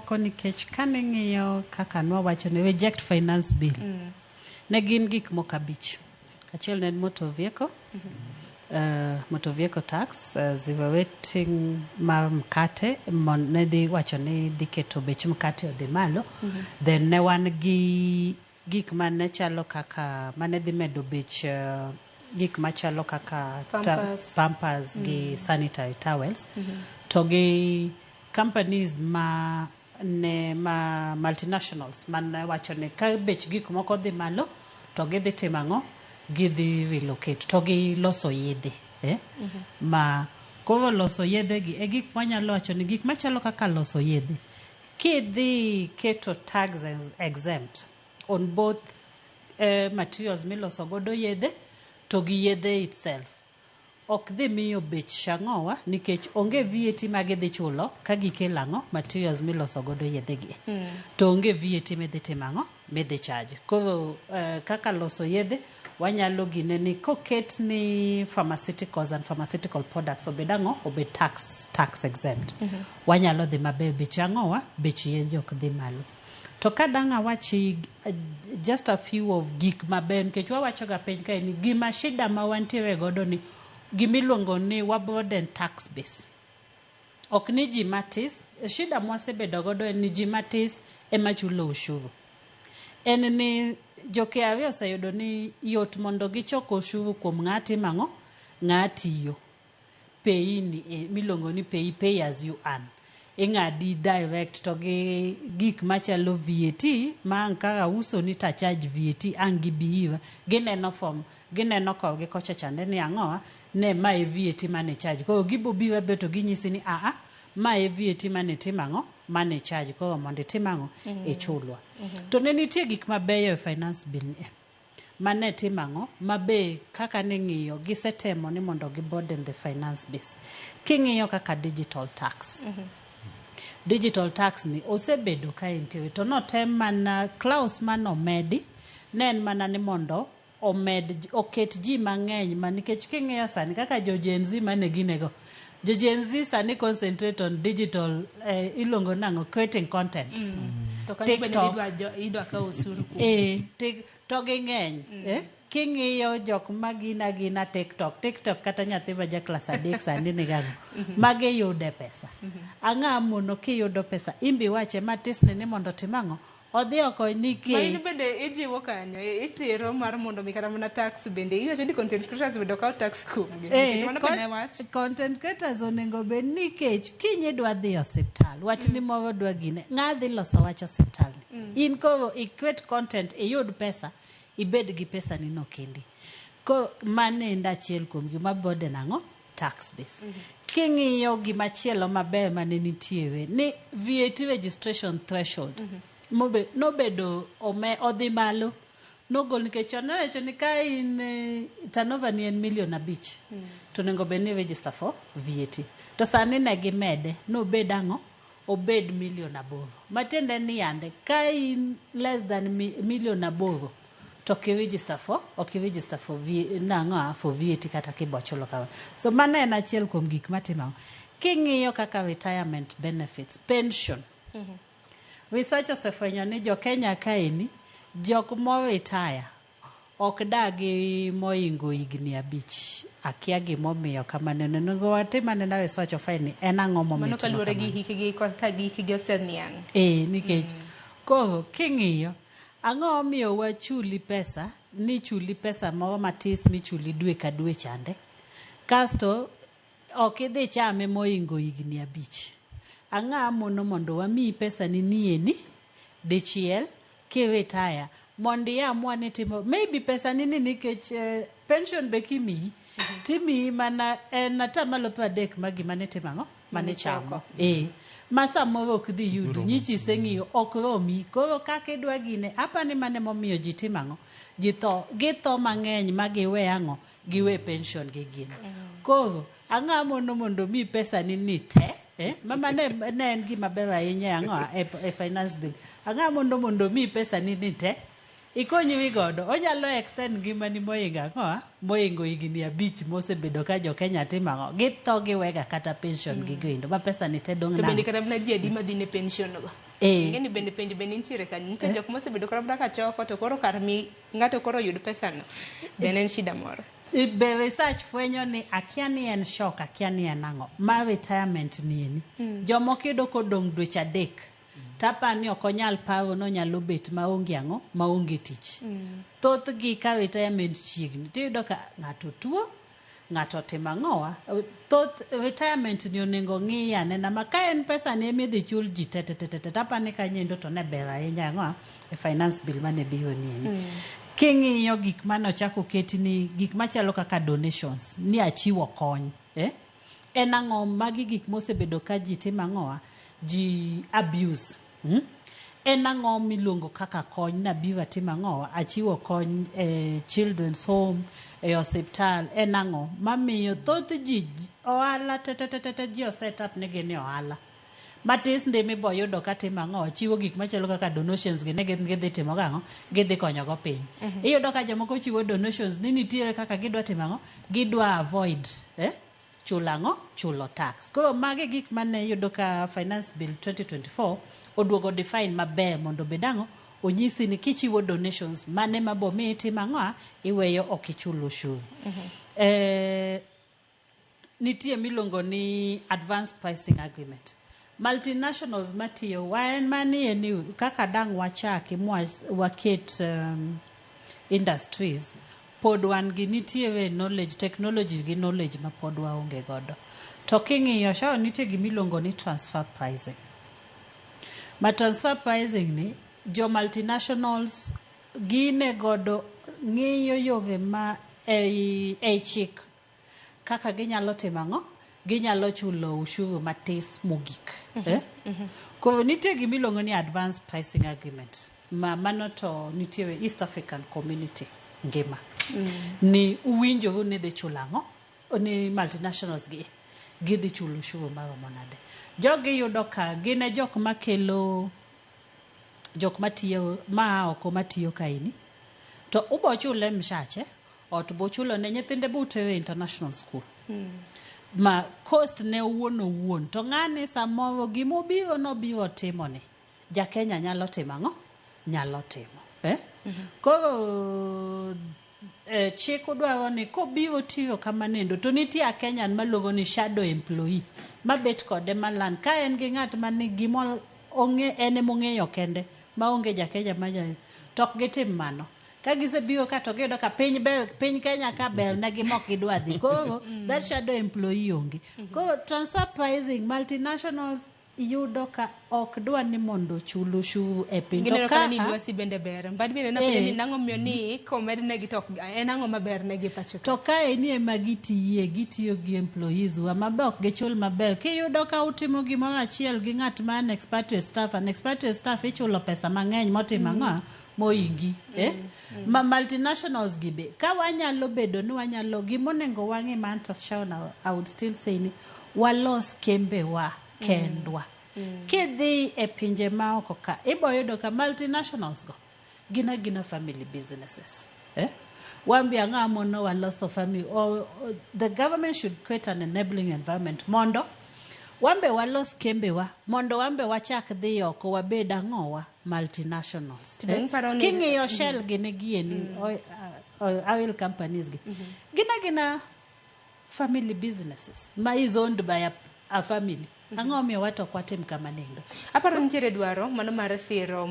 moko nikech kane ng'iyo kaka nwawacho ni reject finance bill ne gin gik moko abich. Achiel ne en motor vehicle, motor vehicle tax, zero rating mar mkate mon, ne dhi wacho ni dhi keto bech mkate odhi malo. Then ne wan gi gik mane chalo kaka mane dhi medo bech gik machalo kaka Pampers. Pampers gi sanitary towels to gi companies ma ne ma multinationals mane wacho ni ka bech gik moko dhi malo to gidhi timo ang'o? Gidhi relocate to gi loso yedhe, eh? Ma koro loso yedhe gi e gik mwanyalo wacho ni gik machalo kaka loso yedhe kidhi keto tax exempt on both materials miloso godo yedhe to gi yedhe itself ok dhi miyo bech ang'owa nikech onge VAT ma gidhi chulo ka gikelo ang'o materials miloso godo yedhe gi to onge VAT midhi timo ang'o midhi charge koro kaka loso yedhe wanyalo gine ni koket ni pharmaceuticals and pharmaceutical products obed ang'o obed tax exempt wanyalo dhi maber bech ang'owa bech yedhe ok dhi malo to ka dang' awachi just a few of gik maber nikech wawacho ga piny kae ni gima shida ma wantiere godo ni gimiluongo ni wa broaden tax base ok ni ji matis shida mwasebedo godo en ni ji matis ema chulo ushuru en ni jo KRA oseyudo ni yot mondo gichok ushuru kuom ng'a timo ang'o ng'a tiyo pay ni miluongo ni pay as you earn ing'adi direct to gi gik machalo VAT ma ang' kaka uso ni ta charge VAT ang' gibi ira gineno form gineno korgi kocha chande ni ang'owa ne ma e VAT mane charge koro gibo biro be to ginyisi ni aa ma e VAT mane timo ang'o mane charge koro mondo itim ang'o ichulwa to ne nitie gik mabeyo e finance bill ni mane timo ang'o mabe kaka ning'iyo gisetemo ni mondo gi broaden the finance base king'iyo kaka digital tax digital tax ni osebedo ka entiere to notem mana clause manomedi ne en mana ni mondo omed oket ji mang'eny ma nikech king'iyo sani kaka jo Gen Z mane ginego jo Gen Z sani concentrate on digital iluongo nang'o creating content To kanyo bende TikTok. idwa kawo osuru kuom. To ging'eny eh? King'iyo jok ma gin agina TikTok TikTok kata nyathi ma ja klas 3 sani nigago magi yude pesa ang'a mono kiyudo pesa imbi wache matis ni ni mondo otim ang'o odhi oko Ma in nikech bende ijiwo kanyo, isiro mar mondo mi kata mana tax bende iwacho ni content creators bende okaw tax kuomgi. Nikech mano bende wach. Content creators onego bed nikech kiny idwa dhi e osiptal watni moro dwa gine ng'a dhi loso wach osiptal ni in koro i create content iyud pesa ibed gi pesa ni no kendi ko mano endo achiel kuom gima broaden ang'o tax base king'iyo gimachielo maber mane nitiere ni VAT registration threshold nobedo odhi malo nogol nikech chon nowacho ni ka in turnover ni en milion 5 to onego bed ni register for VAT to sani ne gimede nobed ang'o obed milion 8 matiende ni yande ka in less than milion 8 to ok i register for ok i register for nang'o for VAT kata kibochulo kamano so mano en achiel kuom gik matimo ang'o king'iyo kaka retirement benefits pension research osefwenyo ni jo Kenya kaeni jok mo retire ok dagi moingo higni 5 akia gimomiyo kamano onego watim anena research of ni en ang'o momiyo Mano timo kaluwore gi kamano. hikgi ka hikgi oseniang'. Nikech koro king'iyo ang'o omiyo wachuli pesa ni chuli pesa moro matis michuli dwe ka dwe chande kasto ok idhi chame moingo higni 5 ang'a mono mondo wamiyi pesa ni nieni dichiel kiretire mondo iamua ni timo maybe pesa ni ni nikech pension be kimiyi timiyi mana en 30% mag gima nitimo ang'o mane chamo ma samoro ok dhi yudo nyichi iseng'iyo ok romi koro kaka idwa gine apani mane momiyo ji timo ang'o ji tho githo mang'eny ma giwe ang'o giwe pension gi gin koro ang'a mono mondo mi pesa ni ni te mama ne en gima ber ahinya e ang'o e finance bill ang'a mondo mondo mi pesa ni ni te ikonyri godo onyalo extend ngimani moingo ang'o moingo higni 5 mosebedo ka jo Kenya timo ang'o githo giwega kata pension gi goendo ma pesa ni te dong' To bende nang'o kata mana ji adi madhi ne pension go. Ing'e ni bende penjo bende nitiere kanyo. Nitie jok mosebedo kata mana ka choko to koro kar mi ng'ato koro oyud pesano bende en shida moro. Be research fwenyo ni akia ni en shock, akia ni en ang'o ma retirement ni eni. Jomoko iyudo kodong' dweche 3 tapani ok onyal paro ni onyalo bet maonge ang'o, maonge tich. Thothgi ka retirement chiegni tiyudo ka ng'ato tuo, ng'ato otimo ang'owa. Thoth retirement ni onego ng'i anena ma ka en pesa ni emidhi chul ji te te te te tapani kanyo to ne ber ahinya ang'owa e finance bill mane biro ni eni. King'iyo gik mane ochak oketi ni gik machalo kaka donations ni achiwo kony, eh? En ang'o magi gik mosebedo ka ji timo ang'owa, ji abuse. En ang'o miluongo kaka kony nabiro atimo ang'owa, achiwo kony e children's home, e osiptal, en ang'o mamiyo thoth ji ohala te te te te ji o set up ni gin e ohala. Matis ndi mibo yudo ka timo ang'o, chiwo gik machalo kaka donations gi ne gin gidhi timo gang'o, gidhi konyogo piny. Iyudo ka jomoko chiwo donations ni nitiere kaka gidwa timo ang'o, gidwa avoid chulo ang'o, chulo tax. Koro magi gik mane iyudo ka Finance Bill 2024 oduogo define maber mondo obed ang'o, onyisi ni kichiwo donations mane mabo mi itimo ang'o, iweyo ok ichul ushuru. Nitie miluongo ni advance pricing agreement. Multinationals matiyo wan manie ni kaka dang' wachaki mwa waket industries pod wan gi nitiere knowledge, technology gi knowledge ma pod waonge godo. To king'iyo Sharon, nitie gimiluongo ni transfer pricing. Ma transfer pricing ni jo multinationals gine godo ng'iyo yore ma ei chik kaka ginyalo timo ang'o, ginyalo chulo ushuru matis mogik. Koro nitie gimiluongo ni advance pricing agreement ma mano to nitiere East African Community ngima. Ni uwinjoru ni dhi chulo ang'o, ni multinationals gi gidhi chulo ushuru maromo nade. Jogi yudo ka gin e jok makelo jok matiyo maa oko matiyo kaeni to ubo chule mshache ot bo chulo ne nyithinde butero e international school. Ma cost ne owuon owuon to ng'ani samoro gimobiro nobiro timo ni ja Kenya nyalo timo ang'o? Nyalo timo. Koro chik dwaro ni kobiro tiyo kamanendo to nitie a Kenyan maluongo ni shadow employee mabet kode malan ka en gi ng'at mani gimo ong'e en emong'eyo kende maonge ja Kenya manya to ok gitim mano. Ka gisebiro ka to giyudo ka piny ber, piny Kenya ka ber ne gi mok gidwa dhi. Koro that shadow employee onge. Koro transfer pricing multinationals yudo ka ok dwa ni mondo chul ushuru e piny. To Gineno kata ni ka lwasi bende ber. Mbad bende napenjo ni nang'o miyo ni komednegi to en ang'o maber negi e pacho ka? To kae ni ema gitiye, gitiyo gi employees wa mabe ok gichul maber. Kiyudo ka utimo gimoro achiel gi ng'at ma an expatriate staff, an expatriate staff ichulo pesa mang'eny motimo ang'o? Moingi. Ma multinationals gi be, ka wanyalo bedo ni wanyalo, gimonego wang'i man to Sharon, I would still say ni walos kembe wa kendwa. Kidhi e pinje ma oko ka, ibo yudo ka multinationals go gin agina family businesses. Wambi ang'o mono waloso family, or the government should create an enabling environment mondo wambe walos kembewa mondo wambe wachak dhi oko wabed ang'owa multinationals. To dong' paro ni- King'iyo Shell gini gieni, oil companies gi. Gin agina family businesses ma is owned by a family. Ang'o omiyo wato ok watim kamano? Aparo nitiere dwaro mano mar siro